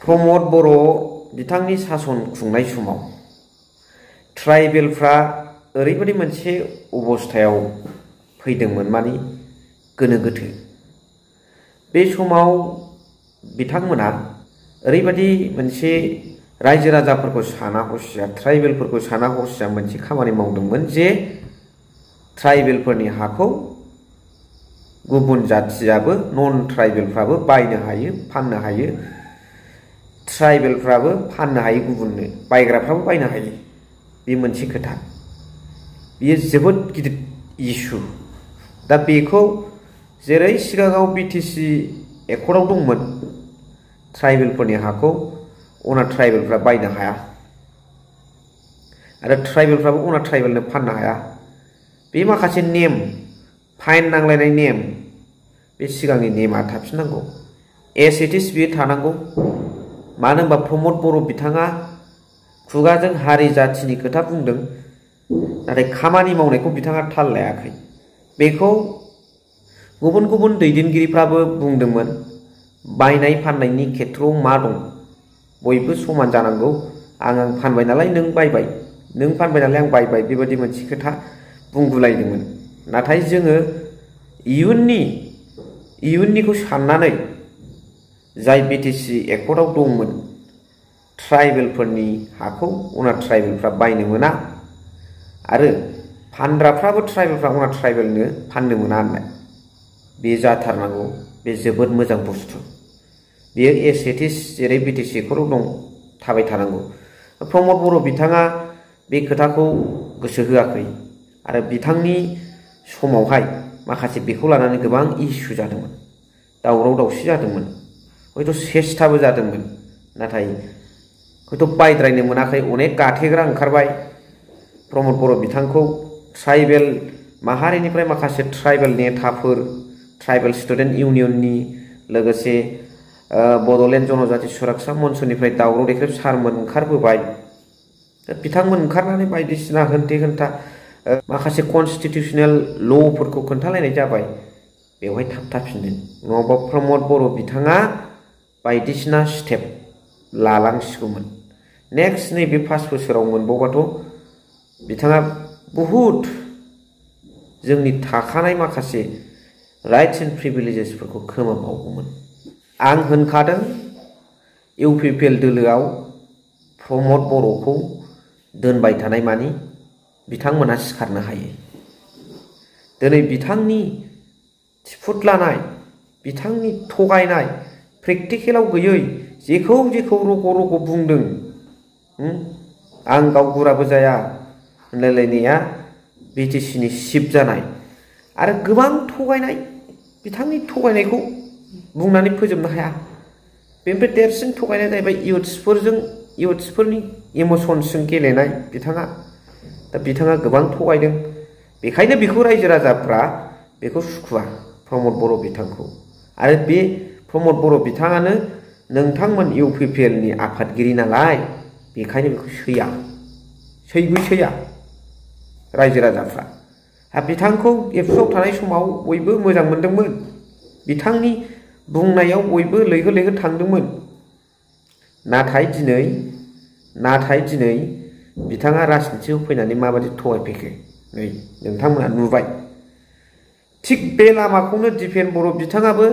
प्रमद बर' बिथांनि सासन खुंनाय समाव ट्राइबेलफ्रा ओरैबायदि मोनसे अबस्थायाव फैदोंमोन माने गोनो गोथो। बे समाव बिथांमोना ओरैबायदि मोनसे रायजो राजाफोरखौ साना हसिया ट्राइबेलफोरखौ साना हसिया मोनसे खामानि मावदोंमोन जे ट्राइबेलफोरनि हाखौ गुबुन जाथियाबो नन ट्राइबेलफ्राबो बायनो हायो फाननो हायो, ट्राइबेलफ्राबो फाननो हायो गुबुननो, बायग्राफ्राबो बायनो हायो। बे मोनसे खोथा, बेयो जोबोद गिदिर इस्यु। दा बेखौ जेरै सिगाङाव बिटिसि एकर्डआव दंमोन ट्राइबेलफोरनि हाखौ अनार ट्राइबेलफ्रा बायनो हाया आरो ट्राइबेलफ्राबो अनार ट्राइबेलनो फाननो हाया। बे माखासे नेम, फाइन नांलायनाय नेम, बे सिगांनि नेमा थाफिननांगौ। एस इट इज बेयो थानांगौ। मानो होनबा प्रमद बर' बिथाङा खुगाजों हारि जाथिनि खोथा बुंदों, नाथाय खामानि मावनायखौ बिथाङा थाल लायाखै। बेखौ गुबुन गुबुन दैदेनगिरिफ्राबो बुंदोंमोन, बायनाय फाननायनि खेथ्रआव मा दं, बयबो समान जानांगौ, आं फानबाय नालाय नों बायबाय, नों फानबाय नालाय आं बायबाय, बेबायदि मोनसे खोथा बुंगुलायदोंमोन। नाथाय जोङो इयुननिखौ साननानै जाय बिटिसि एकर्डआव दंमोन ट्राइबेलफोरनि हाखौ अनार ट्राइबेलफ्रा बायनो मोना आरो फानग्राफ्राबो ट्राइबेलफ्रा अनार ट्राइबेलनो फाननो मोना होननाय, बे जाथारनांगौ। बे जोबोद मोजां बुस्थु। बेयो एस इट इज जेरै बिटिसि एकर्डआव दं थाबाय थानांगौ। प्रमद बर' बिथाङा बे खोथाखौ गोसो होआखै आरो बिथांनि समावहाय माखासे बेखौ लानानै गोबां इस्यु जादोंमोन, दावराव दावसि जादोंमोन, हयथ' सेस्ताबो जादोंमोन। नाथाय हयथ' बायद्रायनो मोनाखै, अनेक गाथेग्रा ओंखारबाय प्रमद बर' बिथांखौ। ट्राइबेल माहारिनिफ्राय माखासे ट्राइबेल नेताफोर, ट्राइबेल स्टुडेन्ट इउनियननि, लोगोसे बड'लेण्ड जनजाति सुरक्षा मन्चनिफ्राय दावराव देख्रेब सारमोन ओंखारबोबाय। बिथांमोन ओंखारनानै बायदिसिना होनथे होनथा माखासे कनस्टिटिउसनेल ल'फोरखौ खोन्थालायनाय जाबाय। बेवहाय थाबथाफिनदों, नङाबा प्रमद बर' बिथाङा बायदिसिना स्टेप लालांसिगौमोन। नेक्स्ट नैबे 5 बोसोराव मोनबावबाथ' बिथाङा बहुद जोंनि थाखानाय माखासे राइट्स एन्ड प्रिभिलेजेसफोरखौ खोमाबावगौमोन। आं होनखादों इउपिपिएल दोलोआव प्रमद बर'खौ दोनबाय थानाय मानि बिथांमोना सिखारनो हायो। दिनै बिथांनि थिफुट लानाय, बिथांनि थगायनाय, प्रेक्टिकेलाव गैयै, जेखौ रग' रग' बुंदों, आं गावबुराबो जाया होनलायलायनाया बिटिसिनि चिफ जानाय आरो गोबां थगायनाय, बिथांनि थगायनायखौ बुंनानै फोजोबनो हाया। बेनिफ्राय देरसिन थगायनाया जाहैबाय इयुथ्सफोरनि इमसन्सजों गेलेनाय बिथाङा। दा बिथाङा गोबां थगायदों, बेखायनो बेखौ रायजो राजाफ्रा बेखौ सुखुवा प्रमद बर' बिथांखौ। आरो बे प्रमद बर' बिथाङानो नोंथांमोन इउपिपिएलनि आफादगिरि नालाय, बेखायनो बेखौ सैया रायजो राजाफ्रा। बिथांखौ एबसुआव थानाय समाव बयबो मोजां मोनदोंमोन, बिथांनि बुंनायाव बयबो लैहोर लैहोर थांदोंमोन। नाथाय दिनै बिथाङा राजनितियाव फैनानै माबायदि थगायफैखो नै नोंथांमोना नुबाय। थिग बे लामाखौनो दिपेन बर' बिथाङाबो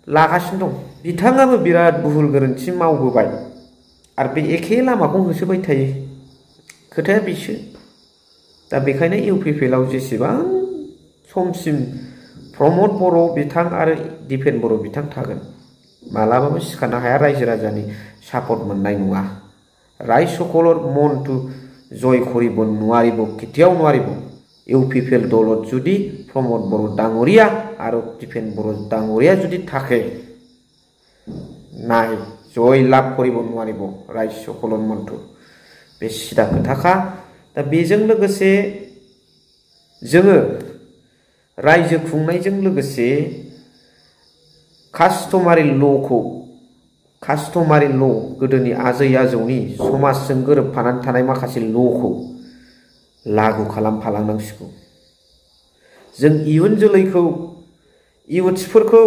लागासिनो दं। बिथाङाबो बिराद भुल गोरोन्थि मावबोबाय आरो बे एखे लामाखौ होसोबाय थायो। खोथाया बेसो। दा बेखायनो इउपिपिएलआव जेसेबां समसिम प्रमद बर' बिथां आरो दिपेन बर' बिथां थागोन, मालाबाबो सिखारनो हाया, रायजो राजानि सापर्ट मोननाय नङा। रायसकলৰ মনটো জয় কৰিব নোৱাৰিব, কেতিয়াও নোৱাৰিব। ইউপিপিএল দলত যদি प्रमद बर' ডাঙৰীয়া আৰু दिपेन बर' ডাঙৰীয়া যদি থাকে, নাই জয় লাভ কৰিব নোৱাৰিব ৰাইজসকলৰ মনটো। बे सिदा खोथाखा। दा बेजों लोगोसे जोङो रायजो खुंनायजों लोगोसे कास्टमारि ल' गोदोनि आजै आजौनि समाजजों गोरोबफानानै थानाय माखासे ल'खौ लागु खालामफालांनांसिगौ। जों इयुन जोलैखौ, इयुथ्सफोरखौ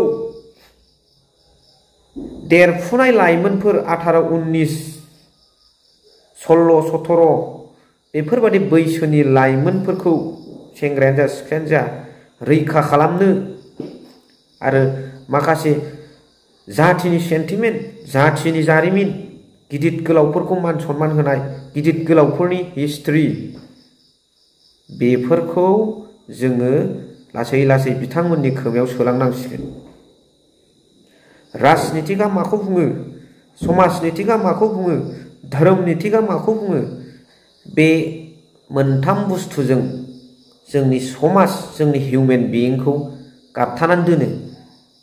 देरफुनाय लाइमोनफोर 18-19 16-17 बेफोरबादि बैसोनि लाइमोनफोरखौ सेंग्रायानो जा सिख्लायानो जा रैखा खालामनो आरो माखासे जाथिनि सेन्टिमेन्ट जाथिनि जारिमिन गिदिर गोलावफोरखौ मान सनमान होनाय गिदिर गोलावफोरनि हिस्ट्रि बेफोरखौ जोङो लासै लासै बिथांमोननि खोमायाव सोलांनांसिगोन। राजनितिकआ माखौ बुङो समाजनितिकआ माखौ बुङो धोरोमनितिकआ माखौ बुङो बे मोनथाम बुस्थुजों जोंनि समाज जोंनि हिउमेन बिइंखौ गाबथानानै दोनो।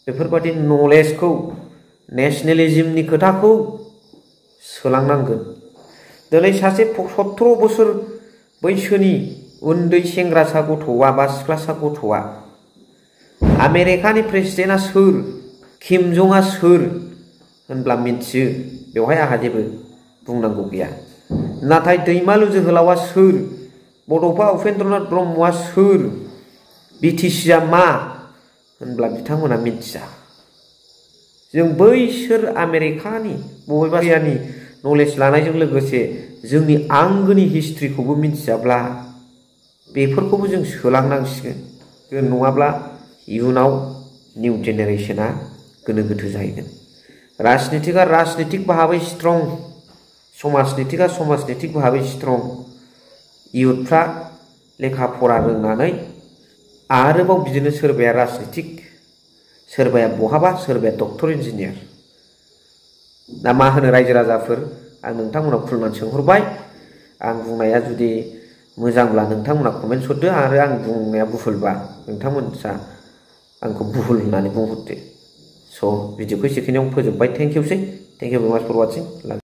बेफोरबादि नलेजखौ नेशनेलिज्मनि खोथाखौ सोलांनांगोन। दिनै सासे 17 बोसोर बैसोनि उन्दै सेंग्रासा गथ'आ बा सिख्लासा गथ'आ आमेरिकानि प्रेसिडेन्टआ सोर किम जंआ सोर होनब्ला मिथियो। बेवहाय आंहा जेबो बुंनांगौ गैया। नाथाय दैमालु जोहोलावा सोर बड'फा उपेन्द्रनाथ ब्रह्मआ सोर बिटिसिआ मा होनब्ला बिथांमोना मिथिया। जों बैसोर आमेरिकानि बबेबा एरियानि नलेज लानायजों लोगोसे जोंनि आंगोनि हिस्ट्रिखौबो मिथियाब्ला बेफोरखौबो जों सोलांनांसिगोन। नङाब्ला इयुनाव निउ जेनेरेशना गोनो गोथो जाहैगोन। राजनितिकआ राजनितिक भाबै स्ट्रं समाजनितिकआ समाजनितिक भाबै स्ट्रं। इयुथफ्रा लेखा फरा रोंनानै आरोबाव बिदिनो सोरबाया राजनितिक सोरबाया बहाबा सोरबाया डक्टर इन्जिनियार। दा मा होनो रायजो राजाफोर आं नोंथांमोनाव खुलुमनानै सोंहरबाय। आं बुंनाया जुदि मोजांब्ला नोंथांमोना कमेन्ट हरदो आरो आं बुंनाया भुलबा नोंथांमोनसा आंखौ भुल होननानै बुंहरदो। स' भिडिअखौ एसेखिनियाव फोजोबबाय। थेंक इउसै। थेंक इउ भेरि माच फर वाचिं।